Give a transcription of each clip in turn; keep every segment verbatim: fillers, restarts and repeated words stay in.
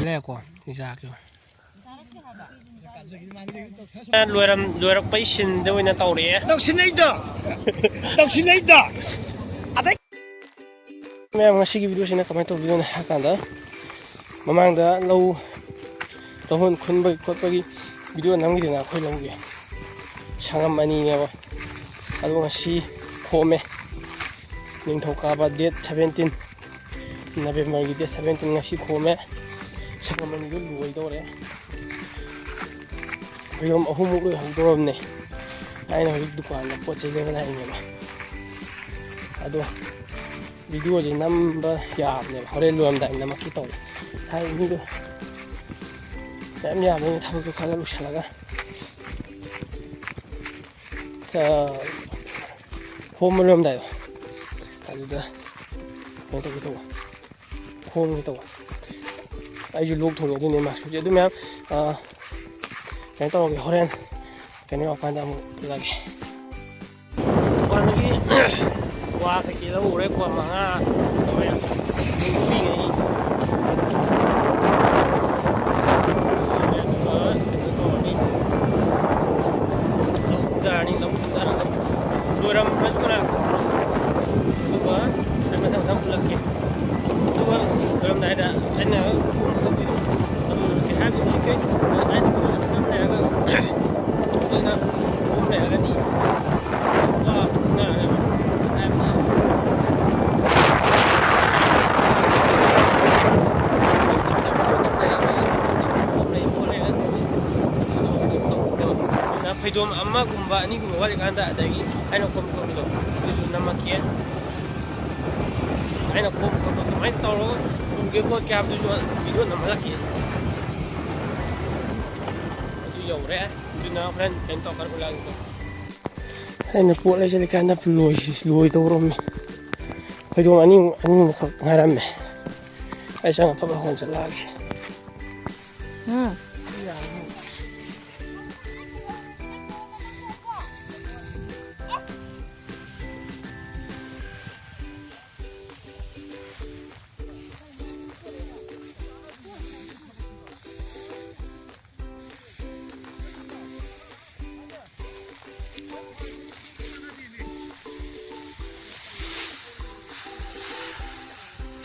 ꯉꯥꯏꯈꯣ, ꯁꯤ ꯆꯥꯒꯦ꯫ ꯂꯣꯏꯔꯝ-, ꯂꯣꯏꯔꯛꯄꯩ ꯁꯤꯟꯗ ꯑꯣꯏꯅ ꯇꯧꯔꯛꯑꯦ꯫ ꯇꯧꯁꯤꯟꯅꯩꯗꯣ꯫ ꯇꯧꯁꯤꯟꯅꯩꯗꯣ꯫ ꯑꯗꯩ ꯃꯌꯥꯝ, ꯉꯁꯤꯒꯤ ꯚꯤꯗꯤꯑꯣꯁꯤꯅ ꯀꯃꯥꯏꯅ ꯇꯧꯗꯣꯏꯅꯣ ꯍꯥꯏ ꯀꯥꯟꯗ, ꯃꯃꯥꯡꯗ ꯂꯧ ꯂꯧꯍꯣꯟ ꯈꯨꯟꯕꯒꯤ ꯈꯣꯠꯄꯒꯤ ꯚꯤꯗꯤꯑꯣ ꯅꯝꯈꯤꯗꯅ ꯑꯩꯈꯣꯏ ꯂꯧꯒꯤ ꯁꯪꯉꯝ ꯑꯅꯤꯅꯦꯕ꯫ ꯑꯗꯣ ꯉꯁꯤ ꯈꯣꯝꯃꯦ꯫ ꯅꯤꯡꯊꯧꯀꯥꯕ date seventeen, ꯅꯕꯦꯝꯕꯔꯒꯤ date seventeen ꯉꯁꯤ ꯈꯣꯝꯃꯦ꯫ ꯁꯪꯉꯝ ꯑꯅꯤꯗꯣ ꯂꯣꯏꯗꯧꯔꯦ꯫ ꯐꯩꯗꯣꯝ ꯑꯍꯨꯝꯃꯨꯛ ꯂꯣꯏꯍꯧꯗꯧꯔꯕꯅꯦ꯫ ꯑꯩꯅ ꯍꯧꯖꯤꯛ ꯗꯨꯀꯥꯟꯗ ꯄꯣꯠ ꯆꯩ ꯂꯩꯕ ꯂꯥꯛꯏꯅꯦꯕ꯫ ꯑꯗꯣ ꯚꯤꯗꯤꯑꯣꯁꯦ ꯅꯝꯕ ꯌꯥꯕꯅꯦꯕ, ꯍꯣꯔꯦꯟ ꯂꯣꯏꯔꯝꯗꯥꯏ ꯅꯝꯃꯛꯀꯦ ꯇꯧꯕ꯫ ꯍꯥꯏꯗꯤ ꯃꯤꯗꯣ ꯃꯌꯥꯝ ꯌꯥꯝꯕꯅꯤꯅ ꯊꯕꯛꯇꯣ ꯈꯔ ꯂꯣꯏꯁꯤꯜꯂꯒ꯫ ꯑ, ꯈꯣꯝꯕ ꯂꯣꯏꯔꯝꯗꯥꯏꯗꯣ ꯑꯗꯨꯗ ꯀꯩꯅꯣ ꯇꯧꯒꯦ ꯇꯧꯕ, ꯈꯣꯝꯒꯦ ꯇꯧꯕ꯫ ꯑꯩꯁꯨ ꯂꯣꯛ ꯊꯨꯡꯉꯦ, ꯑꯗꯨꯅꯦ ꯃꯥꯁ ꯍꯧꯖꯤꯛ꯫ ꯑꯗꯨ ꯃꯌꯥꯝ, ꯑ, ꯀꯩꯅꯣ ꯇꯧꯔꯒꯦ, ꯍꯣꯔꯦꯟ ꯀꯩꯅꯣ ꯌꯧꯔꯀꯥꯟꯗ ꯑꯃꯨꯛ ꯎꯠꯂꯒꯦ꯫ ꯗꯨꯀꯥꯟꯗꯒꯤ ꯀ꯭ꯋꯥ ꯀꯩꯀꯩ ꯂꯧꯔꯨꯔꯦ, ꯀ꯭ꯋꯥ ꯃꯉꯥ ꯂꯧꯔꯦ꯫ ꯄꯤꯈ꯭ꯔꯦ ꯑꯩ꯫ ꯑꯗꯨꯒ ꯀꯩꯅꯣ ꯇꯧꯔꯅꯤ꯫ ꯂꯧ ꯆꯥꯔꯅꯤ, ꯂꯧ ꯆꯥꯔꯒ ꯂꯣꯏꯔꯝꯕꯗꯨꯅ ꯑꯗꯨꯒ ꯑꯩ ꯃꯊꯪ ꯃꯊꯪ ꯎꯠꯂꯛꯀꯦ꯫ ꯑꯗꯨꯒ ꯂꯣꯏꯔꯝꯗꯥꯏꯗ ꯑꯩꯅ ꯈꯣꯝꯒꯗꯕꯗꯣ ꯑꯗꯨ ꯀꯩ ꯍꯥꯏꯕꯗꯤ ꯀꯩ ꯉꯁꯥꯏ ꯈꯣꯝ ꯂꯩꯔꯒ ꯑꯗꯨꯅ ꯈꯣꯝ ꯂꯩꯔꯒꯗꯤ ꯋꯥ ꯉꯥꯡꯉꯒ ꯍꯥꯏꯕꯗꯤ ꯈꯣꯝ ꯂꯩ ꯈꯣꯠ ꯂꯩꯔꯒ ꯑꯗꯨꯅ ꯐꯩꯗꯣꯝ ꯑꯃꯒꯨꯝꯕ ꯑꯅꯤꯒꯨꯝꯕ ꯋꯥꯠꯂꯤꯀꯥꯟꯗ ꯑꯗꯒꯤ ꯑꯩꯅ ꯈꯣꯝ ꯈꯣꯝꯕꯗꯣ ꯑꯗꯨꯁꯨ ꯅꯝꯃꯛꯀꯦ꯫ ꯑꯩꯅ ꯈꯣꯝ ꯈꯣꯠꯄ ꯀꯃꯥꯏꯅ ꯇꯧꯔꯒ ꯄꯨꯒꯦ ꯈꯣꯠꯀꯦ ꯍꯥꯏꯕꯗꯨꯁꯨ ꯚꯤꯗꯤꯑꯣ ꯅꯝꯍꯜꯂꯛꯀꯦ꯫ ꯑꯗꯨ ꯌꯧꯔꯦ꯫ ꯑꯗꯨꯅ ꯍꯣꯔꯦꯟ ꯀꯩꯅꯣ ꯇꯧꯔꯀꯥꯟꯗ ꯎꯠꯂꯛꯑꯒꯦꯀꯣ꯫ ꯑꯩꯅ ꯄꯣꯠ ꯂꯩꯁꯤꯜꯂꯤꯀꯥꯟꯗ ꯂꯣꯏ-, ꯂꯣꯏꯗꯧꯔꯝꯃꯤ꯫ ꯐꯩꯗꯣꯝ ꯑꯅꯤꯃꯨꯛ, ꯑꯅꯤꯃꯨꯛꯈꯛ ꯉꯥꯏꯔꯝꯃꯦ꯫ ꯑꯩ ꯆꯪꯉ ꯐꯠ ꯐꯠ ꯍꯣꯟ ꯆꯠꯂꯛꯑꯒꯦ꯫ ꯎꯝ꯫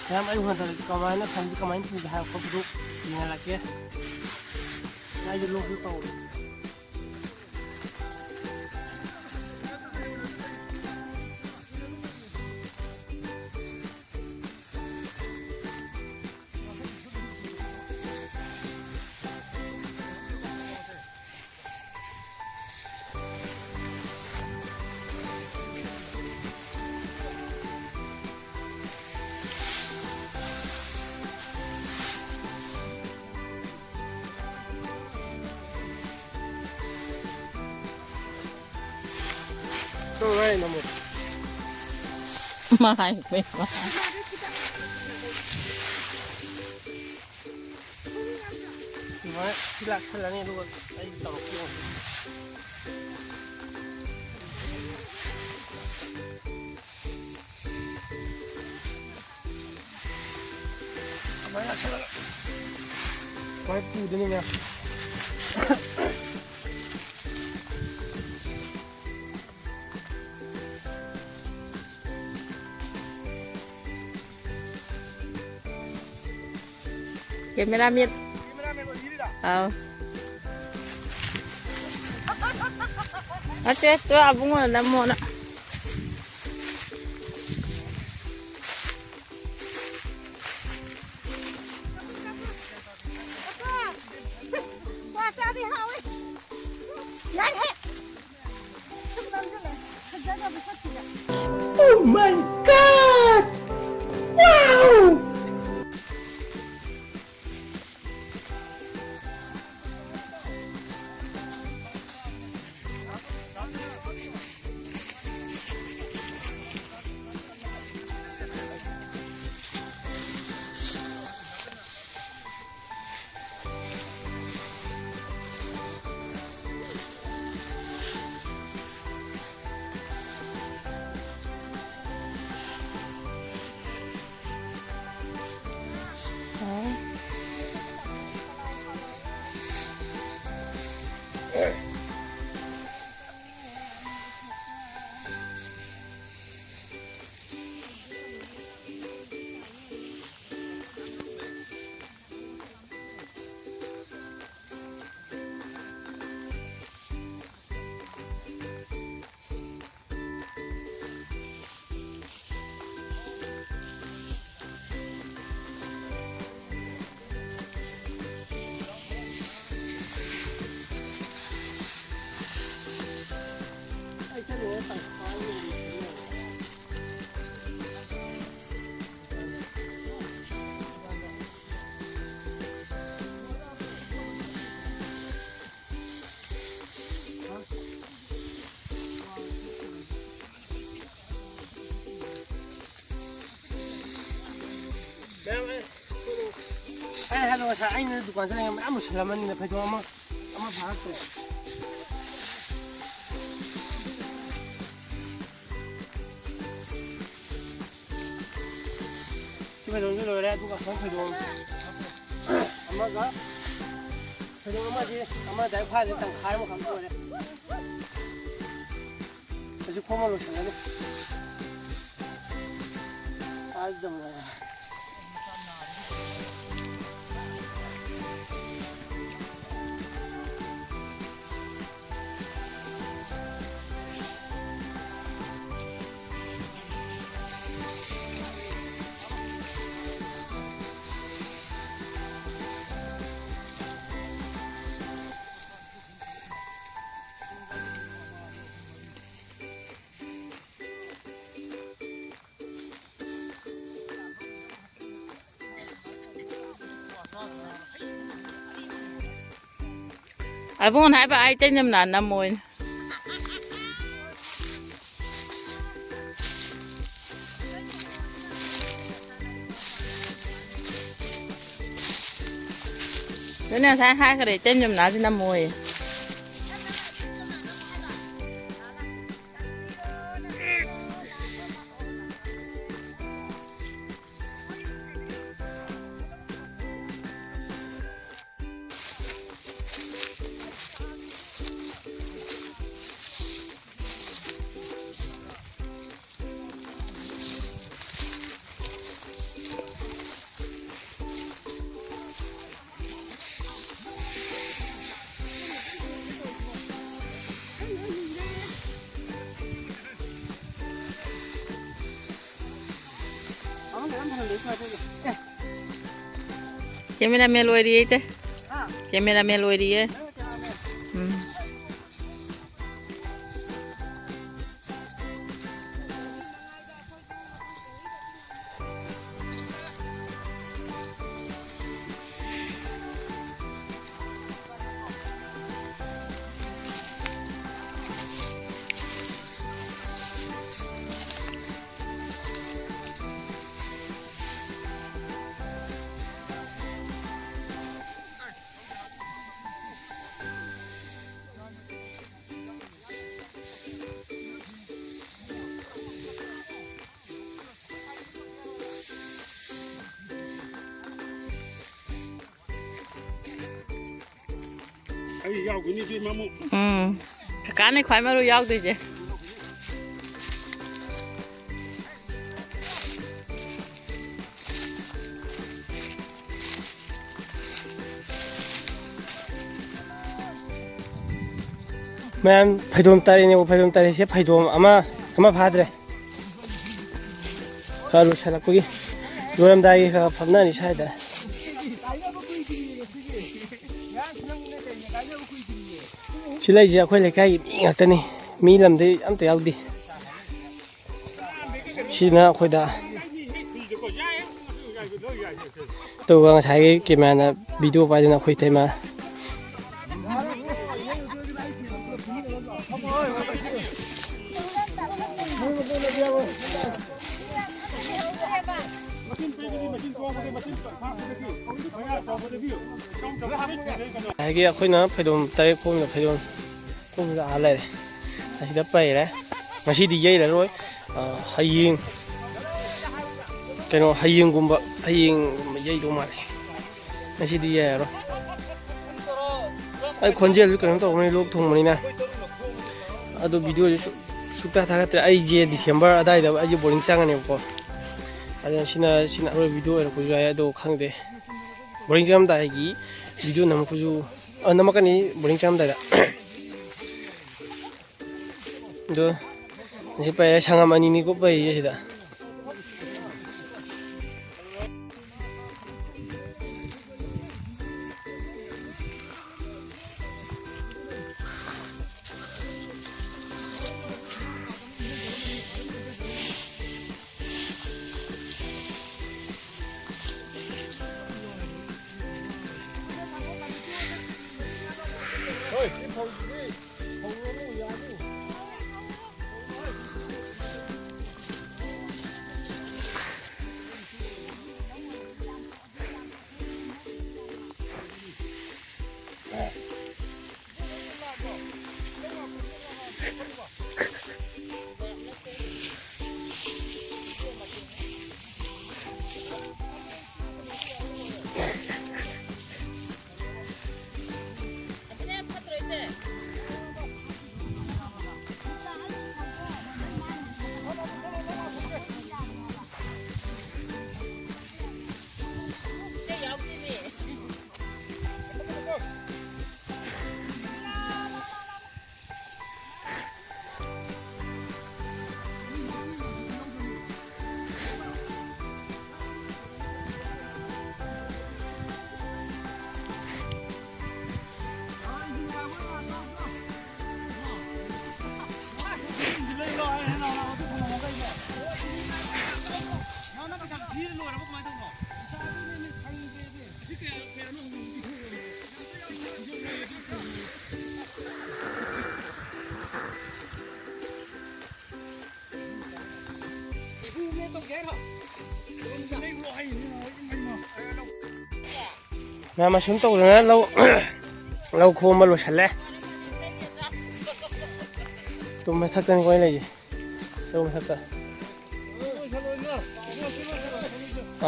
ꯃꯌꯥꯝ, ꯑꯩ ꯍꯣꯟꯗꯔꯛꯀꯦ, ꯀꯃꯥꯏꯅ ꯊꯝꯒꯦ, ꯀꯃꯥꯏꯅ ꯄꯨꯒꯦ ꯍꯥꯏꯕ ꯈꯣꯠꯄꯗꯨ ꯌꯦꯡꯍꯜꯂꯛꯀꯦ꯫ ꯑꯩꯁꯨ ꯂꯣꯛꯁꯨ ꯇꯧꯔꯦ꯫ ꯀꯃꯥꯏ ꯍꯥꯏꯕ? ꯑꯗꯨꯃꯥꯏꯅ ꯁꯤ ꯂꯥꯛꯁꯜꯂꯅꯤ, ꯑꯗꯨꯒ ꯑꯩ ꯇꯧꯔꯛꯀꯦ꯫ ꯁꯨꯃꯥꯏꯅ ꯂꯥꯛꯁꯜꯂꯒ ꯁꯨꯃꯥꯏꯅ ꯄꯨꯗꯣꯏꯅꯤ ꯃꯌꯥꯝ꯫ ꯀꯦꯃꯦꯔꯥꯃꯦꯟ꯫ ꯑꯥꯎ꯫ ꯅꯠꯇꯦ, ꯇꯨ ꯑꯕꯨꯡꯉꯣꯅ ꯅꯝꯃꯣꯅ꯫ ꯀ꯭ꯋꯥ ꯆꯥꯕꯤ ꯍꯥꯎꯋꯦ꯫ ꯌꯥꯏꯍꯦ꯫ Oh my God! Wow! ꯑꯩ ꯍꯥꯏꯗꯣ ꯉꯁꯥꯏ ꯑꯩꯅ ꯗꯨꯀꯥꯟ ꯆꯠꯂꯤꯉꯩ ꯃꯌꯥꯝ ꯂꯣꯏꯁꯤꯜꯂꯝꯃꯅꯤꯅ ꯐꯩꯖꯣꯝ ꯑꯃ, ꯑꯃ ꯐꯥꯔꯛꯇ꯭ꯔꯦ꯫ ꯁꯤ ꯐꯩꯖꯣꯝꯁꯨ ꯂꯣꯏꯔꯦ, ꯑꯗꯨꯒ ꯑꯁꯣꯝ ꯐꯩꯖꯣꯝ ꯑꯃꯒ, ꯐꯩꯖꯣꯝ ꯑꯃꯗꯤ ꯑꯃ ꯗꯥꯏꯔꯦꯛ ꯐꯥꯔꯦ, ꯇꯪꯈꯥꯏ ꯑꯃꯈꯛ ꯂꯣꯏꯔꯦ꯫ ꯍꯧꯖꯤꯛ ꯈꯣꯝꯃ ꯂꯣꯏꯁꯤꯜꯂꯅꯤ꯫ ꯑꯗꯨꯝ ꯂꯣꯏꯔꯦ꯫ ꯑꯕꯨꯡꯉꯣꯅ ꯍꯥꯏꯕ ꯑꯩ ꯇꯩꯅꯝ ꯅꯥ ꯅꯝꯃꯣꯏꯅ꯫ ꯑꯗꯨꯅꯦ ꯉꯁꯥꯏ ꯍꯥꯏꯈ꯭ꯔꯦ, ꯏꯇꯩꯅꯝ ꯅꯥꯁꯤ ꯅꯝꯃꯣꯏ꯫ ꯀꯦꯃꯦꯔꯥꯃꯦꯟ ꯑꯣꯏꯔꯤꯌꯦ ꯏꯇꯩ꯫ ꯍꯥ? ꯀꯦꯃꯦꯔꯥꯃꯦꯟ ꯑꯣꯏꯔꯤꯌꯦ꯫ ꯅꯪꯅ ꯀꯦꯃꯦꯔꯥꯃꯦꯟ? ꯎꯝ꯫ ꯑꯩ ꯌꯥꯎꯒꯅꯤ ꯏꯕꯦꯝꯃ ꯑꯃꯨꯛ꯫ ꯎꯝ꯫ ꯀꯀꯥꯅꯦ ꯈ꯭ꯋꯥꯏ ꯃꯔꯨ ꯌꯥꯎꯗꯣꯏꯁꯦ꯫ ꯃꯌꯥꯝ ꯐꯩꯗꯣꯝ ꯇꯔꯦꯠꯅꯦꯕ, ꯐꯩꯗꯣꯝ ꯇꯔꯦꯠꯁꯦ ꯐꯩꯗꯣꯝ ꯑꯃ, ꯑꯃ ꯐꯥꯗ꯭ꯔꯦ꯫ ꯈꯔ ꯂꯣꯏꯁꯤꯜꯂꯛꯄꯒꯤ, ꯂꯣꯏꯔꯝꯗꯥꯏꯒꯤ ꯈꯔ ꯐꯝꯅꯅꯤ ꯁ꯭ꯋꯥꯏꯗ꯫ ꯁꯤ ꯂꯩꯁꯦ ꯑꯩꯈꯣꯏ ꯂꯩꯀꯥꯏꯒꯤ ꯃꯤ ꯉꯥꯛꯇꯅꯤ, ꯃꯤ ꯂꯝꯗꯩ ꯑꯝꯇ ꯌꯥꯎꯗꯦ꯫ ꯁꯤꯅ ꯑꯩꯈꯣꯏꯗ ꯑꯗꯨꯒ ꯉꯁꯥꯏꯒꯤ ꯀꯦꯃꯦꯔꯥꯅ ꯚꯤꯗꯤꯑꯣ ꯄꯥꯏꯗꯅ ꯑꯩꯈꯣꯏ ꯏꯇꯩꯃ꯫ ꯉꯁꯥꯏꯒꯤ ꯑꯩꯈꯣꯏꯅ ꯐꯩꯗꯣꯝ ꯇꯔꯦꯠ ꯈꯣꯝꯃꯤꯕ ꯐꯩꯗꯣꯝ ꯈꯣꯝꯃꯤꯕ ꯑꯥ ꯂꯩꯔꯦ꯫ ꯑꯁꯤꯗ ꯄꯩꯔꯦ꯫ ꯉꯁꯤꯗꯤ ꯌꯩꯔꯔꯣꯏ꯫ ꯑ, ꯍꯌꯦꯡ, ꯀꯩꯅꯣ, ꯍꯌꯦꯡꯒꯨꯝꯕ, ꯍꯌꯦꯡꯒꯨꯝꯕ ꯌꯩꯗꯧ ꯃꯥꯜꯂꯦ꯫ ꯉꯁꯤꯗꯤ ꯌꯩꯔꯔꯣꯏ꯫ ꯑꯩ ꯈꯣꯟꯖꯦꯜꯁꯨ ꯀꯩꯅꯣ ꯇꯧꯕꯅꯤ, ꯂꯣꯛ ꯊꯨꯡꯕꯅꯤꯅ꯫ ꯑꯗꯣ ꯚꯤꯗꯤꯑꯣꯁꯨ ꯁꯨ-, ꯁꯨꯛꯊꯥ ꯊꯥꯒꯠꯇ꯭ꯔꯦ꯫ ꯑꯩꯁꯦ ꯗꯤꯁꯦꯝꯕꯔ ꯑꯗꯥꯏꯗ ꯑꯩꯁꯦ ꯕꯣꯔꯗꯤꯡ ꯆꯪꯉꯅꯦꯕꯀꯣ꯫ ꯑꯗꯨꯅ ꯁꯤꯅ, ꯁꯤꯅ ꯑꯔꯣꯏꯕ ꯚꯤꯗꯤꯑꯣ ꯑꯣꯏꯔꯛꯄꯁꯨ ꯌꯥꯏ, ꯑꯗꯣ ꯈꯪꯗꯦ꯫ ꯕꯣꯔꯗꯤꯡ ꯆꯪꯉꯝꯗꯥꯏꯒꯤ ꯚꯤꯗꯤꯑꯣ ꯅꯝꯃꯛꯄꯁꯨ, ꯑ, ꯅꯝꯃꯛꯀꯅꯤ ꯕꯣꯔꯗꯤꯡ ꯆꯪꯉꯝꯗꯥꯏꯗ꯫ ꯑꯗꯣ ꯁꯤ ꯄꯩꯔꯦ, ꯁꯪꯉꯝ ꯑꯅꯤꯅꯤꯀꯣ ꯄꯩꯔꯤꯁꯦ ꯁꯤꯗ꯫ ꯃꯌꯥꯝ ꯑꯁꯨꯝ ꯇꯧꯗꯅ ꯂꯧ, ꯂꯧ ꯈꯣꯝꯕ ꯂꯣꯏꯁꯜꯂꯦ꯫ ꯇꯨꯝ ꯃꯊꯛꯇꯅꯤ ꯑꯩꯈꯣꯏ ꯂꯩꯁꯦ꯫ ꯇꯨꯝ ꯃꯊꯛꯇ꯫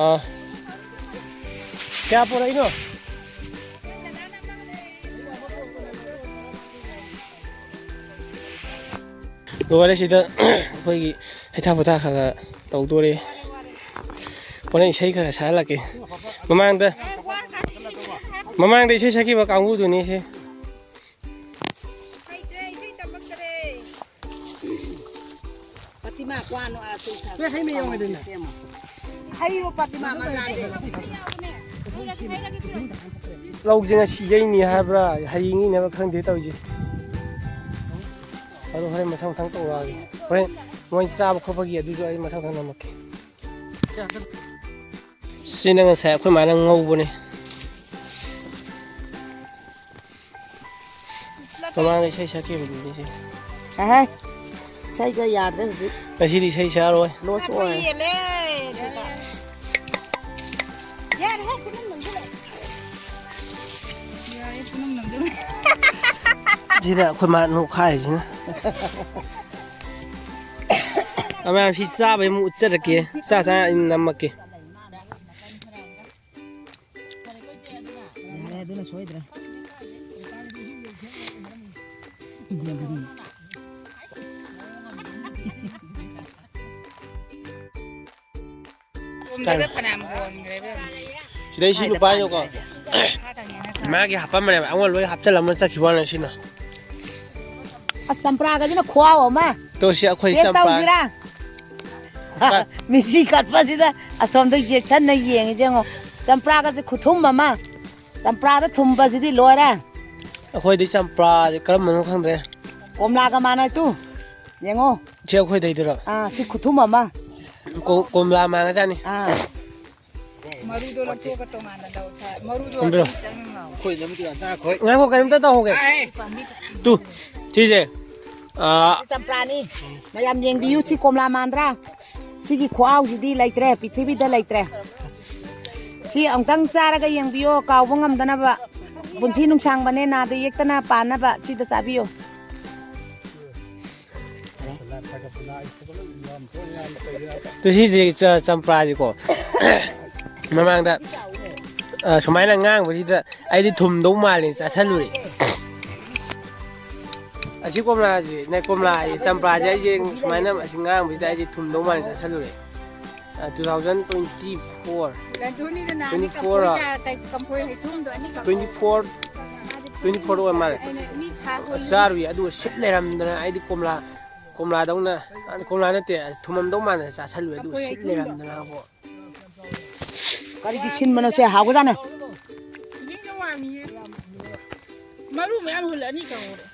ꯑꯥ꯫ ꯀꯌꯥ ꯄꯨꯔꯛꯏꯅꯣ? ꯂꯣꯏꯔꯦ ꯁꯤꯗ ꯑꯩꯈꯣꯏꯒꯤ ꯍꯩꯊꯥ ꯄꯣꯊꯥ ꯈꯔ ꯈꯔ ꯇꯧꯗꯣꯔꯦ꯫ ꯍꯣꯔꯦꯟ ꯏꯁꯩ ꯈꯔ ꯁꯛꯍꯜꯂꯛꯀꯦ꯫ ꯃꯃꯥꯡꯗ, ꯃꯃꯥꯡꯗ ꯏꯁꯩ ꯁꯛꯈꯤꯕ ꯀꯥꯡꯕꯨꯗꯨꯅꯤ ꯁꯤ꯫ ꯍꯩꯇ꯭ꯔꯦ, ꯏꯁꯩ ꯇꯝꯃꯛꯇꯔꯦ꯫ ꯄꯇꯤꯃꯥ ꯀ꯭ꯋꯥꯅꯣ ꯑꯥ ꯁꯨꯝ ꯁꯥ-, ꯅꯣꯏ ꯍꯩ ꯃꯍꯤ ꯌꯥꯎꯔꯦꯗꯅ꯫ ꯁꯦꯝꯃꯣ꯫ ꯍꯩꯔꯣ ꯄꯇꯤꯃꯥ ꯃꯆꯥꯁꯦ꯫ ꯂꯧꯁꯦ ꯉꯁꯤ ꯌꯩꯅꯤ ꯍꯥꯏꯕ꯭ꯔꯥ, ꯍꯌꯦꯡ ꯌꯩꯅꯕ ꯈꯪꯗꯦ ꯇꯧꯔꯤꯁꯦ꯫ ꯑꯗꯣ ꯍꯣꯔꯦꯟ ꯃꯊꯪ ꯃꯊꯪ ꯇꯧꯔꯛꯑꯒꯦ꯫ ꯍꯣꯔꯦꯟ ꯃꯣꯏ ꯆꯥꯕ ꯈꯣꯠꯄꯒꯤ ꯑꯗꯨꯁꯨ ꯑꯩ ꯃꯊꯪ ꯃꯊꯪ ꯅꯝꯃꯛꯀꯦ꯫ ꯁꯤꯅ ꯉꯁꯥꯏ ꯑꯩꯈꯣꯏ ꯃꯥꯅ ꯉꯧꯕꯅꯦ꯫ ꯃꯃꯥꯡꯗ ꯏꯁꯩ ꯁꯛꯈꯤꯕꯗꯨꯗꯤ ꯁꯤ꯫ ꯑꯍꯦ, ꯏꯁꯩꯒ ꯌꯥꯗ꯭ꯔꯦ ꯍꯧꯖꯤꯛ꯫ ꯉꯁꯤꯗꯤ ꯏꯁꯩ ꯁꯛꯑꯔꯣꯏ꯫ ꯂꯣꯁ ꯑꯣꯏꯔꯦ꯫ ꯌꯦꯜꯂꯦ ꯑꯗꯨꯗ꯫ ꯌꯥꯔꯦꯍꯦ, ꯄꯨꯅꯝ ꯅꯝꯖꯤꯜꯂꯦ꯫ ꯌꯥꯔꯦ, ꯄꯨꯅꯝ ꯅꯝꯖꯤꯜꯂꯦ꯫ ꯁꯤꯅ ꯑꯩꯈꯣꯏ ꯃꯥ ꯅꯣꯛꯈꯥꯏꯔꯤꯁꯤꯅ꯫ ꯑꯃ ꯁꯤ ꯆꯥꯕꯩ ꯑꯃꯨꯛ ꯎꯠꯆꯔꯛꯀꯦ꯫ ꯆꯥ ꯆꯥ ꯑꯩ ꯅꯝꯃꯛꯀꯦ꯫ ꯌꯥꯔꯦ, ꯑꯗꯨꯅ ꯁꯣꯏꯗ꯭ꯔꯦ꯫ ꯔꯣꯝꯗꯒ ꯐꯅꯌꯥꯝ ꯍꯣꯟꯈ꯭ꯔꯦ ꯏꯕꯦꯝꯃ꯫ ꯁꯤꯗꯩ ꯁꯤ ꯅꯨꯄꯥꯗꯣꯀꯣ, ꯃꯥꯒꯤ ꯍꯥꯞꯄꯝꯕꯅꯦꯕ, ꯑꯩꯉꯣꯟꯗ ꯂꯣꯏ ꯍꯥꯞꯆꯜꯂꯝꯃ ꯆꯠꯈꯤꯕ ꯋꯥꯅꯦ ꯁꯤꯅ꯫ ꯑꯁ, ꯆꯝꯄ꯭ꯔꯥꯒꯁꯤꯅ ꯈꯨꯍꯥꯎ ꯑꯃ꯫ ꯇꯣ, ꯁꯤ ꯑꯩꯈꯣꯏ ꯇꯦꯁ ꯆꯝꯄ꯭ꯔꯥ꯫ ꯇꯧꯁꯤꯔꯥ? ꯀ- ꯃꯤꯠꯁꯤ ꯀꯠꯄꯁꯤꯗ ꯑꯁꯣꯝꯗ ꯌꯦꯛꯁꯟꯅ ꯌꯦꯡꯉꯤꯁꯦ ꯌꯦꯡꯉꯣ꯫ ꯆꯝꯄ꯭ꯔꯥꯒꯁꯦ ꯈꯨꯊꯨꯝ ꯑꯃ꯫ ꯆꯝꯄ꯭ꯔꯥꯗ ꯊꯨꯝꯕꯁꯤꯗꯤ ꯂꯣꯏꯔꯦ꯫ ꯑꯩꯈꯣꯏꯗꯤ ꯆꯝꯄ꯭ꯔꯥꯁꯦ ꯀꯔꯝꯕꯅꯣ ꯈꯪꯗ꯭ꯔꯦ꯫ ꯀꯣꯝꯂꯥꯒ ꯃꯥꯟꯅꯩ ꯇꯨ꯫ ꯌꯦꯡꯉꯣ꯫ ꯁꯤ ꯑꯩꯈꯣꯏꯗꯩꯗꯨꯔꯣ? ꯑꯥ, ꯁꯤ ꯈꯨꯊꯨꯝ ꯑꯃ꯫ ꯀꯣ-, ꯀꯣꯝꯂꯥ ꯃꯥꯟꯒꯖꯥꯠꯅꯤ꯫ ꯑꯥ꯫ ꯃꯔꯨꯗꯣ ꯂꯧꯊꯣꯛꯑꯒ ꯇꯣꯉꯥꯟꯅ ꯂꯧ-, ꯊꯥ-, ꯃꯔꯨꯗꯣ ꯊꯝꯕꯤꯔꯣ꯫ ꯈꯤꯇꯪ ꯉꯥꯎ꯫ ꯉꯥꯏꯈꯣ, ꯀꯔꯤꯝꯇ ꯇꯧꯍꯧꯒꯦ꯫ ꯇꯨ, ꯁꯤꯁꯦ, ꯑꯥ, ꯆꯝꯄ꯭ꯔꯥꯅꯤ꯫ ꯃꯌꯥꯝ ꯌꯦꯡꯕꯤꯌꯨ, ꯁꯤ ꯀꯣꯝꯂꯥ ꯃꯥꯟꯗ꯭ꯔꯥ? ꯁꯤꯒꯤ ꯈꯨꯍꯥꯎꯁꯤꯗꯤ ꯂꯩꯇ꯭ꯔꯦ, ꯄ꯭ꯔꯤꯊꯤꯕꯤꯗ ꯂꯩꯇ꯭ꯔꯦ꯫ ꯁꯤ ꯑꯃꯨꯛꯇꯪ ꯆꯥꯔꯒ ꯌꯦꯡꯕꯤꯌꯣ, ꯀꯥꯎꯕ ꯉꯝꯗꯅꯕ꯫ ꯄꯨꯟꯁꯤ ꯅꯨꯡꯁꯥꯡꯕꯅꯦ, ꯅꯥꯗ ꯌꯦꯛꯇꯅ ꯄꯥꯟꯅꯕ ꯁꯤꯗ ꯆꯥꯕꯤꯌꯨ꯫ ꯇꯨ ꯁꯤꯁꯦ ꯆ-, ꯆꯝꯄ꯭ꯔꯥꯁꯤꯀꯣ꯫ ꯃꯃꯥꯡꯗ, ꯑ, ꯁꯨꯃꯥꯏꯅ ꯉꯥꯡꯕꯁꯤꯗ ꯑꯩꯗꯤ ꯊꯨꯝꯗꯧ ꯃꯥꯜꯂꯦ ꯆꯥꯁꯜꯂꯨꯔꯦ꯫ ꯑꯁꯤ ꯀꯣꯝꯂꯥꯁꯤ, ꯅ ꯀꯣꯝꯂꯥ, ꯆꯝꯄ꯭ꯔꯥꯁꯦ ꯑꯩꯁꯦ ꯁꯨꯃꯥꯏꯅ ꯑꯁꯤ ꯉꯥꯡꯕꯁꯤꯗ ꯑꯩꯁꯦ ꯊꯨꯝꯗꯧ ꯃꯥꯜꯂꯦ ꯆꯥꯁꯜꯂꯨꯔꯦ꯫ ꯑ, two thousand twenty-four, ꯒꯟꯙꯨꯅꯤꯗ ꯅꯍꯥꯟ twenty-four ꯀꯝꯐꯣꯏ ꯔꯣ? ꯆꯥ-, ꯀꯩ-, ꯀꯝꯐꯣꯏ ꯍꯩꯊꯨꯝꯗꯣ ꯑꯅꯤꯈꯛ twenty-four, ꯃꯥꯗꯤ ꯐꯨꯠꯂꯤ꯫ Twenty four ꯑꯣꯏ ꯃꯥꯜꯂꯦ꯫ ꯑꯩꯅ ꯃꯤ ꯊꯥ ꯍꯣꯜꯂꯤ꯫ ꯆꯥꯔꯨꯏ, ꯑꯗꯨꯒ ꯁꯤꯠ ꯂꯩꯔꯝꯗꯅ ꯑꯩꯗꯤ ꯀꯣꯝꯂꯥ, ꯀꯣꯝꯂꯥꯗꯧꯅ, ꯀꯣꯝꯂꯥ ꯅꯠꯇꯦ, ꯊꯨꯝꯃꯝꯗꯧ ꯃꯥꯟꯅ ꯆꯥꯁꯜꯂꯨꯏ, ꯑꯗꯨꯒ ꯀꯝꯐꯣꯏ ꯁꯤꯠ ꯍꯩꯊꯨꯝꯗꯣ꯫ ꯂꯩꯔꯝꯗꯅꯕꯣ꯫ ꯀꯔꯤꯒꯤ ꯁꯤꯟꯕꯅꯣ ꯁꯦ? ꯍꯥꯎꯒꯖꯥꯠꯅꯦ꯫ ꯏꯁꯤꯡꯁꯦ ꯋꯥꯡꯉꯤꯌꯦ꯫ ꯃꯔꯨ ꯃꯌꯥꯝ ꯍꯨꯜꯂꯛꯑꯅꯤ ꯀꯥꯡꯍꯧꯗ꯫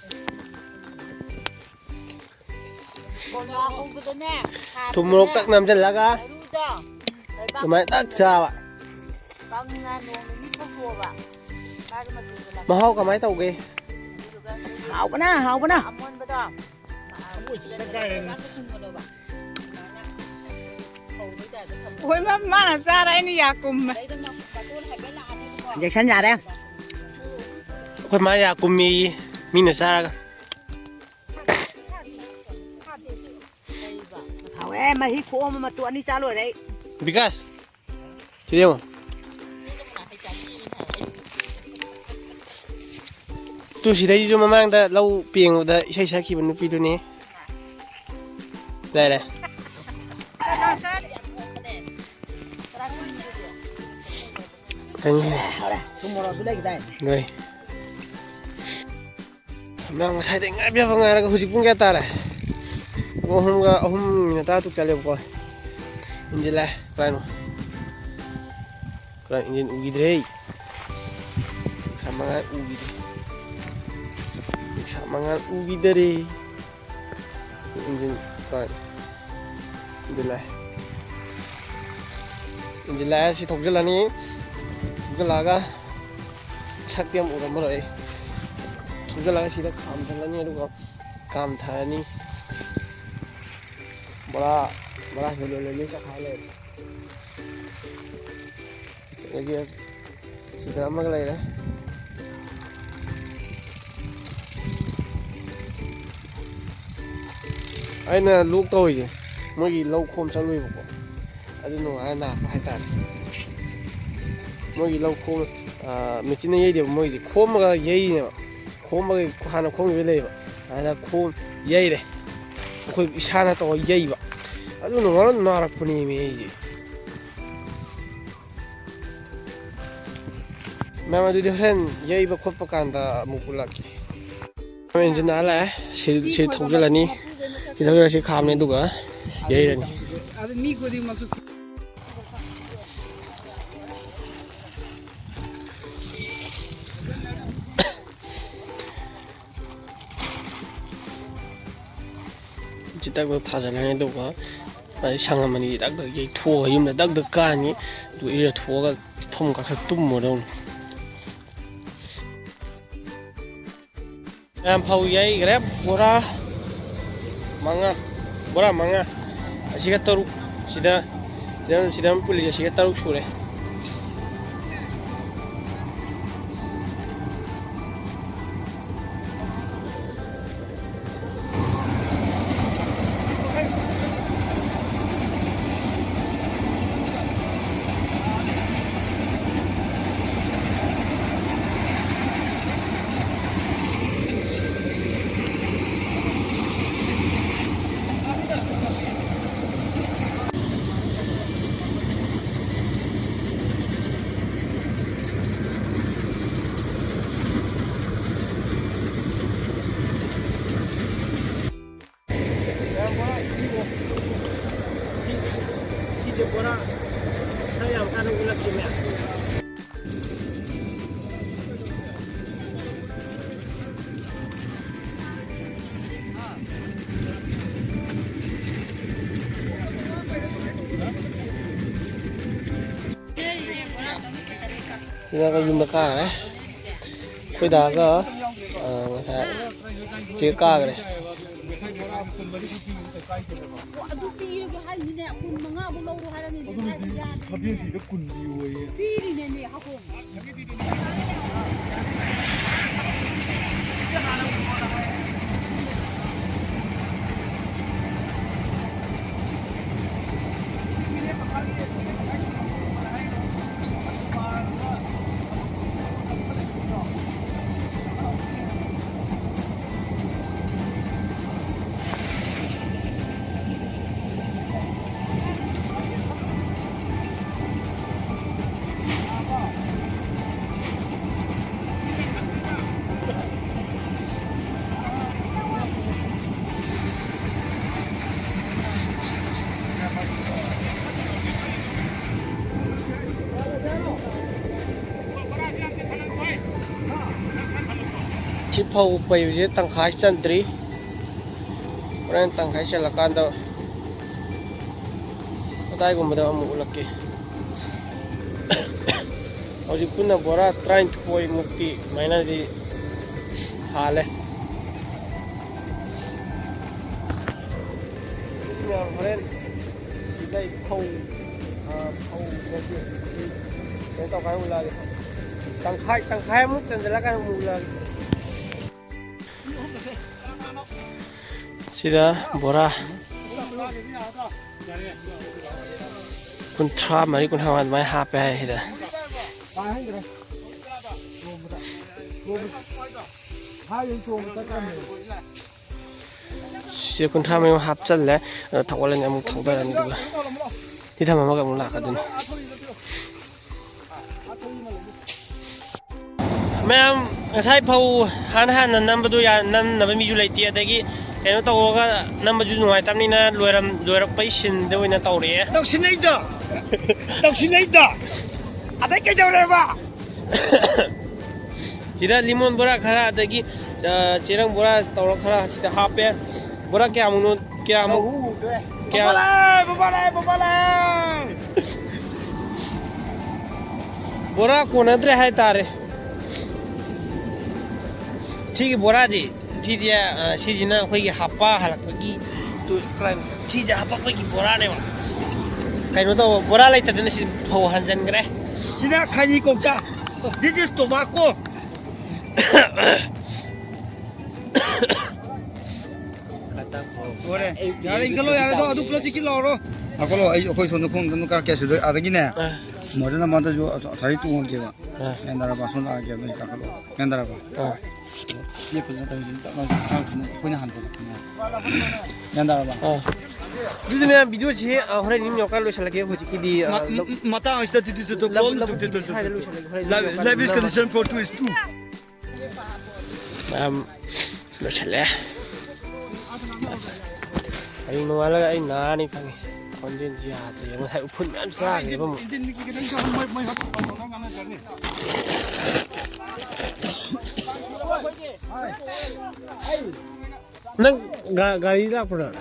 ꯀꯣꯝꯂꯥ ꯍꯧꯕꯗꯅꯦ, ꯊꯨꯝ ꯃꯣꯔꯣꯛ ꯊꯥꯕꯗꯅꯦ, ꯇꯛ ꯅꯝꯁꯤꯜꯂꯒ ꯃꯔꯨꯗꯣ ꯂꯩꯕꯥꯛ ꯑꯗꯨꯃꯥꯏꯅ ꯇꯛ ꯆꯥꯕ꯫ ꯀꯪꯅ ꯅꯣꯡ ꯅꯤꯅꯤ ꯐꯧꯗꯣꯛꯑꯕ꯫ ꯃꯥꯒꯤ ꯃꯆꯨꯗꯣ ꯂꯥꯛ-, ꯃꯍꯥꯎ ꯀꯃꯥꯏꯅ ꯇꯧꯒꯦ? ꯑꯗꯨꯗꯨꯒ ꯍꯥꯎꯕꯅ, ꯍꯥꯎꯕꯅ꯫ ꯑꯃꯣꯟꯕꯗꯣ, ꯂꯩꯕꯥꯛꯇ ꯊꯝꯒꯗꯧꯕ꯫ ꯍꯣꯏ, ꯃꯥ-, ꯃꯥꯅ ꯆꯥꯔ ꯑꯩꯅ ꯌꯥ ꯀꯨꯝꯃꯦ꯫ ꯏꯟꯖꯦꯛꯁꯟ ꯌꯥꯔꯦ꯫ ꯑꯩꯈꯣꯏ ꯃꯥ ꯌꯥ ꯀꯨꯝꯃꯤ, ꯃꯤꯅ ꯆꯥꯔꯒ꯫ ꯍꯥꯎꯋꯦ, ꯃꯍꯤ ꯈꯣꯝ ꯑꯃ ꯃꯇꯨ ꯑꯅꯤ ꯆꯥ ꯂꯣꯏꯔꯦ ꯑꯩ꯫ ꯕꯤꯀꯥꯁ, ꯁꯤ ꯌꯦꯡꯉꯣ꯫ ꯇꯨ ꯁꯤꯗꯩꯁꯤꯁꯨ ꯃꯃꯥꯡꯗ ꯂꯧ ꯄꯦꯡꯕꯗ ꯏꯁꯩ ꯁꯛꯈꯤꯕ ꯅꯨꯄꯤꯗꯨꯅꯤ꯫ ꯂꯩꯔꯦ꯫ ꯀꯩꯅꯣ? ꯍꯥꯎꯔꯦ꯫ ꯊꯨꯝ ꯃꯣꯔꯣꯛꯁꯨ ꯂꯩꯈꯤꯗꯥꯏ? ꯂꯩ꯫ ꯃꯌꯥꯝ ꯉꯁꯥꯏꯗꯩ ꯉꯥꯏꯕ ꯌꯥꯕ ꯉꯥꯏꯔꯒ ꯍꯧꯖꯤꯛ ꯄꯨꯡ ꯀꯌꯥ ꯇꯥꯔꯦ? ꯄꯨꯡ ꯑꯍꯨꯝꯒ, ꯑꯍꯨꯝ ꯃꯤꯅꯠ ꯇꯔꯥ ꯇꯔꯨꯛ ꯆꯠꯂꯦꯕꯀꯣ꯫ ꯏꯟꯖꯤꯟ ꯂꯥꯛꯑꯦ꯫ ꯀꯗꯥꯏꯅꯣ? ꯀꯗꯥꯏ ꯏꯟꯖꯤꯟ ꯎꯈꯤꯗ꯭ꯔꯦ꯫ ꯅꯨꯡꯁꯥ ꯃꯉꯥꯜ ꯎꯈꯤꯗ꯭ꯔꯦ꯫ ꯅꯨꯡꯁꯥ ꯃꯉꯥꯜ ꯎꯈꯤꯗꯔꯦ꯫ ꯏꯟꯖꯤꯟ ꯀꯗꯥꯏꯅꯣ? ꯏꯟꯖꯤꯟ ꯂꯥꯛꯑꯦ꯫ ꯂꯥꯛꯑꯦ, ꯁꯤ ꯊꯧꯖꯤꯜꯂꯅꯤ꯫ ꯊꯧꯖꯤꯜꯂꯛꯑꯒ ꯁꯛꯇꯤ ꯌꯥꯝ ꯎꯔꯝꯃꯔꯣꯏ ꯑꯩ꯫ ꯊꯧꯖꯤꯜꯂꯒ ꯁꯤꯗ ꯈꯥꯝꯖꯤꯜꯂꯅꯤ, ꯑꯗꯨꯒ ꯀꯥꯝꯊꯔꯅꯤ꯫ ꯕꯣꯔꯥ, ꯕꯣꯔꯥꯁꯤꯗ ꯂꯣꯏ ꯂꯣꯏ ꯂꯣꯏ ꯆꯠꯈꯥꯏ ꯂꯩꯔꯦ꯫ ꯑꯗꯒꯤ ꯁꯤꯗ ꯑꯃꯒ ꯂꯩꯔꯦ꯫ ꯑꯩꯅ ꯂꯣꯛ ꯇꯧꯔꯤꯁꯦ ꯃꯣꯏꯒꯤ ꯂꯧ ꯈꯣꯝ ꯆꯠꯂꯨꯏꯕꯀꯣ, ꯑꯗꯨ ꯅꯨꯡꯉꯥꯏꯔ ꯅꯥꯔꯛꯄ ꯍꯥꯏꯇꯥꯔꯦ꯫ ꯃꯣꯏꯒꯤ ꯂꯧ ꯈꯣꯝ, ꯃꯦꯆꯤꯟꯅ ꯌꯩꯗꯦꯕ, ꯃꯣꯏꯒꯤꯗꯤ ꯈꯣꯝꯃꯒ ꯌꯩꯔꯤꯅꯦꯕ꯫ ꯈꯣꯝꯃꯒ ꯍꯥꯟꯅ ꯈꯣꯝꯈꯤꯕ ꯂꯩꯌꯦꯕ, ꯑꯗꯨꯗ ꯈꯣꯝ ꯌꯩꯔꯦ꯫ ꯑꯩꯈꯣꯏ ꯏꯁꯥꯅ ꯇꯧꯔ ꯌꯩꯕ, ꯑꯗꯨꯅ ꯃꯔꯣꯟ ꯅꯥꯔꯛꯄꯅꯦꯃꯤ ꯑꯩꯁꯦ꯫ ꯃꯌꯥꯝ, ꯑꯗꯨꯗꯤ ꯍꯣꯔꯦꯟ ꯌꯩꯕ ꯈꯣꯠꯄ ꯀꯥꯟꯗ ꯑꯃꯨꯛ ꯎꯠꯂꯛꯀꯦ꯫ ꯃꯌꯥꯝ, ꯏꯟꯖꯤꯟ ꯅꯥ ꯂꯥꯛꯑꯦ꯫ ꯁꯤ, ꯁꯤ ꯊꯧꯖꯤꯜꯂꯅꯤ꯫ ꯁꯤ ꯊꯧꯖꯤꯜꯂ ꯁꯤ ꯈꯥꯝꯅꯤ, ꯑꯗꯨꯒ ꯌꯩꯔꯅꯤ꯫ ꯑꯗꯨ ꯃꯤ ꯈꯨꯗꯤꯡꯃꯛꯁꯨ ꯁꯤ ꯇꯛ ꯇꯛ ꯊꯥꯖꯤꯜꯂꯅꯤ, ꯑꯗꯨꯒ ꯑꯗꯩ ꯁꯪꯉꯝ ꯑꯅꯤ ꯇꯛ ꯇꯛ ꯌꯩꯊꯣꯛꯑꯒ ꯌꯨꯝꯗ ꯇꯛ ꯇꯛ ꯀꯥꯅꯤ꯫ ꯑꯗꯨ ꯏꯔꯨꯖꯊꯣꯛꯑꯒ ꯐꯃꯨꯡ ꯀꯥꯈꯠ ꯇꯨꯝꯃꯗꯧꯅꯤ꯫ ꯃꯌꯥꯝ, ꯐꯧ ꯌꯩꯈ꯭ꯔꯦ꯫ ꯕꯣꯔꯥ ꯃꯉꯥ, ꯕꯣꯔꯥ ꯃꯉꯥ, ꯑꯁꯤꯒ ꯇꯔꯨꯛ, ꯁꯤꯗ, ꯁꯤꯗ, ꯁꯤꯗ ꯑꯃ ꯄꯨꯜꯂꯤꯁꯦ, ꯑꯁꯤꯒ ꯇꯔꯨꯛ ꯁꯨꯔꯦ꯫ ꯁꯤꯁꯦ ꯕꯣꯔꯥ ꯈꯔ ꯌꯥꯝ ꯀꯥꯟꯅ ꯎꯠꯂꯛꯁꯤꯅꯦ꯫ ꯁꯤꯅ ꯑꯩꯈꯣꯏ ꯌꯨꯝꯗ ꯀꯥꯈ꯭ꯔꯦ꯫ ꯑꯩꯈꯣꯏ ꯗꯥꯒ, ꯑ, ꯉꯁꯥꯏ ꯆꯦ ꯀꯥꯈ꯭ꯔꯦ꯫ ꯑꯣ, ꯑꯗꯨ ꯄꯤꯔꯒꯦ ꯍꯥꯏꯅꯤꯅꯦ, ꯀꯨꯟ ꯃꯉꯥꯕꯨ ꯂꯧꯔꯣ ꯍꯥꯏꯔꯝꯃꯤꯅꯦ, ꯑꯗꯨꯗꯤ ꯍꯥꯏꯕ ꯌꯥꯗꯦꯅꯦ꯫ ꯁꯚꯦꯟꯇꯤꯗ ꯀꯨꯟ ꯄꯤꯌꯣꯌꯦ꯫ ꯄꯤꯔꯤꯅꯦꯃꯤ, ꯍꯀꯣ꯫ ꯁꯤ ꯐꯧ ꯄꯩꯕꯁꯦ ꯇꯪꯈꯥꯏ ꯆꯟꯗ꯭ꯔꯤ꯫ ꯍꯣꯔꯦꯟ ꯇꯪꯈꯥꯏ ꯆꯜꯂꯀꯥꯟꯗ ꯑꯗꯥꯏꯒꯨꯝꯕꯗ ꯑꯃꯨꯛ ꯎꯠꯂꯛꯀꯦ꯫ ꯍꯧꯖꯤꯛ ꯄꯨꯟꯅ ꯕꯣꯔꯥ ꯇꯔꯥꯅꯤꯊꯣꯏ ꯃꯨꯛꯇꯤ ꯑꯗꯨꯃꯥꯏꯅꯗꯤ ꯍꯥꯜꯂꯦ꯫ ꯍꯣꯔꯦꯟ ꯁꯤꯗꯩ ꯐꯧ, ꯑ, ꯐꯧ ꯅꯠꯇꯦ, ꯁꯤ ꯀꯩꯅꯣ ꯇꯧꯀꯥꯟꯗ ꯎꯠꯂꯛꯑꯒꯦ꯫ ꯇꯪꯈꯥꯏ, ꯇꯪꯈꯥꯏꯃꯨꯛ ꯆꯟꯁꯤꯜꯂꯀꯥꯟꯗ ꯑꯃꯨꯛ ꯎꯠꯂꯛꯑꯒꯦ꯫ ꯁꯤꯗ ꯕꯣꯔꯥ ꯀꯨꯟꯊ꯭ꯔꯥ ꯃꯔꯤ, ꯀꯨꯟꯊ꯭ꯔꯥ ꯃꯉꯥ ꯑꯗꯨꯃꯥꯏꯅ ꯍꯥꯞꯄꯦ ꯍꯥꯏ ꯁꯤꯗ꯫ ꯁꯤ ꯀꯨꯟꯊ꯭ꯔꯥ ꯃꯌꯨꯝ ꯍꯥꯞꯆꯜꯂꯦ꯫ ꯑꯗꯣ ꯊꯧꯒꯠꯂꯅꯤ, ꯑꯃꯨꯛ ꯊꯧꯗꯔꯅꯤ, ꯑꯗꯨꯒ ꯁꯤ ꯊꯝꯃꯝꯃꯒ ꯑꯃꯨꯛ ꯂꯥꯛꯀꯗꯣꯏꯅꯤ꯫ ꯃꯌꯥꯝ, ꯉꯁꯥꯏ ꯐꯧ ꯍꯥꯟꯅ ꯍꯥꯟꯅ ꯅꯝꯕꯗꯣ ꯌꯥ-, ꯅꯝꯅꯕ ꯃꯤꯁꯨ ꯂꯩꯇꯦ, ꯑꯗꯒꯤ ꯀꯩꯅꯣ ꯇꯧꯔꯒ ꯅꯝꯕꯁꯨ ꯅꯨꯡꯉꯥꯏꯇꯕꯅꯤꯅ ꯂꯣꯏꯔꯝ-, ꯂꯣꯏꯔꯛꯄꯩ ꯁꯤꯟꯗ ꯑꯣꯏꯅ ꯇꯧꯔꯛꯑꯦ꯫ ꯇꯧꯁꯤꯟꯅꯩꯗꯣ, ꯇꯧꯁꯤꯟꯅꯩꯗꯣ꯫ ꯑꯗꯩ ꯀꯩꯗꯧꯔꯦꯕ? ꯁꯤꯗ ꯂꯤꯃꯣꯟ ꯕꯣꯔꯥ ꯈꯔ, ꯑꯗꯒꯤ, ꯑ, ꯆꯦꯔꯪ ꯕꯣꯔꯥ ꯇꯧꯔ ꯈꯔ ꯁꯤꯗ ꯍꯥꯞꯄꯦ꯫ ꯕꯣꯔꯥ ꯀꯌꯥꯃꯨꯛꯅꯣ? ꯀꯌꯥꯃꯨꯛ? ꯀꯌꯥ? ꯕꯣꯕꯥ ꯂꯥꯛꯑꯦ, ꯕꯣꯕꯥ ꯂꯥꯛꯑꯦ, ꯕꯣꯕꯥ ꯂꯥꯛꯑꯦ꯫ ꯕꯣꯔꯥ ꯀꯣꯟꯅꯗ꯭ꯔꯦ ꯍꯥꯏꯇꯥꯔꯦ꯫ ꯁꯤꯒꯤ ꯕꯣꯔꯥꯗꯤ, ꯁꯤꯗꯤ, ꯑ, ꯁꯤꯁꯤꯅ ꯑꯩꯈꯣꯏꯒꯤ ꯍꯥꯞꯄ ꯍꯜꯂꯛꯄꯒꯤ ꯇꯨ-, ꯀꯔꯥꯏ-, ꯁꯤꯁꯦ ꯍꯥꯄꯛꯄꯒꯤ ꯕꯣꯔꯥꯅꯦꯕ꯫ ꯀꯩꯅꯣ ꯇꯧꯕ, ꯕꯣꯔꯥ ꯂꯩꯇꯗꯅ ꯁꯤ ꯐꯧ ꯍꯟꯖꯟꯈ꯭ꯔꯦ꯫ ꯁꯤꯅ ꯈꯩꯅꯤ ꯀꯧꯇꯥ꯫ This is tobacco. ꯂꯣꯏꯔꯦ꯫ ꯌꯥꯔꯦ, ꯏꯟꯈꯠꯂꯣ, ꯌꯥꯔꯦ, ꯑꯗꯣ ꯑꯗꯨ ꯄꯨꯂꯞ ꯆꯤꯛꯀꯤ ꯂꯥꯎꯔꯣ꯫ ꯂꯥꯛꯈꯠꯂꯣ, ꯑꯩ, ꯑꯩꯈꯣꯏ ꯁꯣꯝꯗ ꯈꯣꯡꯗ ꯀꯥ ꯀꯌꯥ ꯁꯨꯗꯣꯏ? ꯑꯥꯗꯒꯤꯅꯦ꯫ ꯑꯥ꯫ ꯃꯣꯗꯦꯜ ꯑꯃꯗꯁꯨ ꯑꯁ-, ꯑꯁꯥꯏ ꯇꯣꯡꯉꯒꯦꯕ꯫ ꯑꯥ꯫ ꯒ꯭ꯌꯥꯟ ꯇꯥꯔꯕ? ꯁꯣꯝ ꯂꯥꯛꯑꯒꯦ, ꯑꯗꯨ ꯀꯥꯈꯠꯂꯣ꯫ ꯒ꯭ꯌꯥꯟ ꯇꯥꯔꯕ? ꯑꯥ꯫ ꯂꯦꯞꯄꯁꯨ ꯅꯠꯇꯕ, ꯁꯤꯗ ꯇꯞꯅ ꯇꯞꯅ ꯑꯩꯈꯣꯏꯅ ꯍꯟꯖꯔꯛꯄꯅꯦ꯫ ꯒ꯭ꯌꯥꯟ ꯇꯥꯔꯕ? ꯑꯥ꯫ ꯑꯗꯨꯗꯤ ꯃꯌꯥꯝ, ꯚꯤꯗꯤꯑꯣꯁꯤ, ꯑ, ꯍꯣꯔꯦꯟ ꯌꯨꯝ ꯌꯧꯔꯀꯥꯟꯗ ꯂꯣꯏꯁꯤꯜꯂꯒꯦ꯫ ꯍꯧꯖꯤꯛꯀꯤꯗꯤ, ꯑ, ꯃ-, ꯂꯧ-, ꯃ-, ꯃꯇꯥꯡ ꯑꯁꯤꯗ ꯇꯤꯇꯤ ꯆꯨꯠꯇꯨ ꯂꯧ-, ꯀꯣꯝ ꯂꯧꯕꯨꯛꯀꯤ ꯇꯨꯝꯇꯦ ꯇꯨꯝꯇꯦ꯫ ꯁ꯭ꯋꯥꯏꯗ ꯂꯣꯏꯁꯤꯜꯂꯒꯦ꯫ ꯍꯣꯔꯦꯟ ꯌꯨꯝ ꯂꯥꯏꯐ, ꯌꯧꯔꯀꯥꯟꯗ ꯂꯥꯏꯐ ꯏꯁ ꯅꯝꯕꯔ ꯀꯟꯗꯤꯁꯟ ꯐꯣꯔ ꯇꯨ ꯏꯁ ꯇꯨ꯫ ꯃꯌꯥꯝ ꯂꯣꯏꯁꯤꯜꯂꯦ꯫ ꯍꯌꯦꯡ ꯅꯣꯡꯉꯥꯜꯂꯒ ꯑꯩ ꯅꯥꯔꯅꯤ ꯈꯪꯉꯤ꯫ ꯈꯣꯟꯖꯦꯜꯁꯤ ꯌꯥꯗ꯭ꯔꯦ꯫ ꯉꯁꯥꯏ ꯎꯐꯨꯟ ꯃꯌꯥꯝ ꯆꯥꯈ꯭ꯔꯦꯕ ꯑꯃꯨꯛ꯫ ꯅꯪ ꯒꯥ-, ꯒꯥꯔꯤ ꯂꯥꯛꯄ꯭ꯔꯣ ꯅꯪ?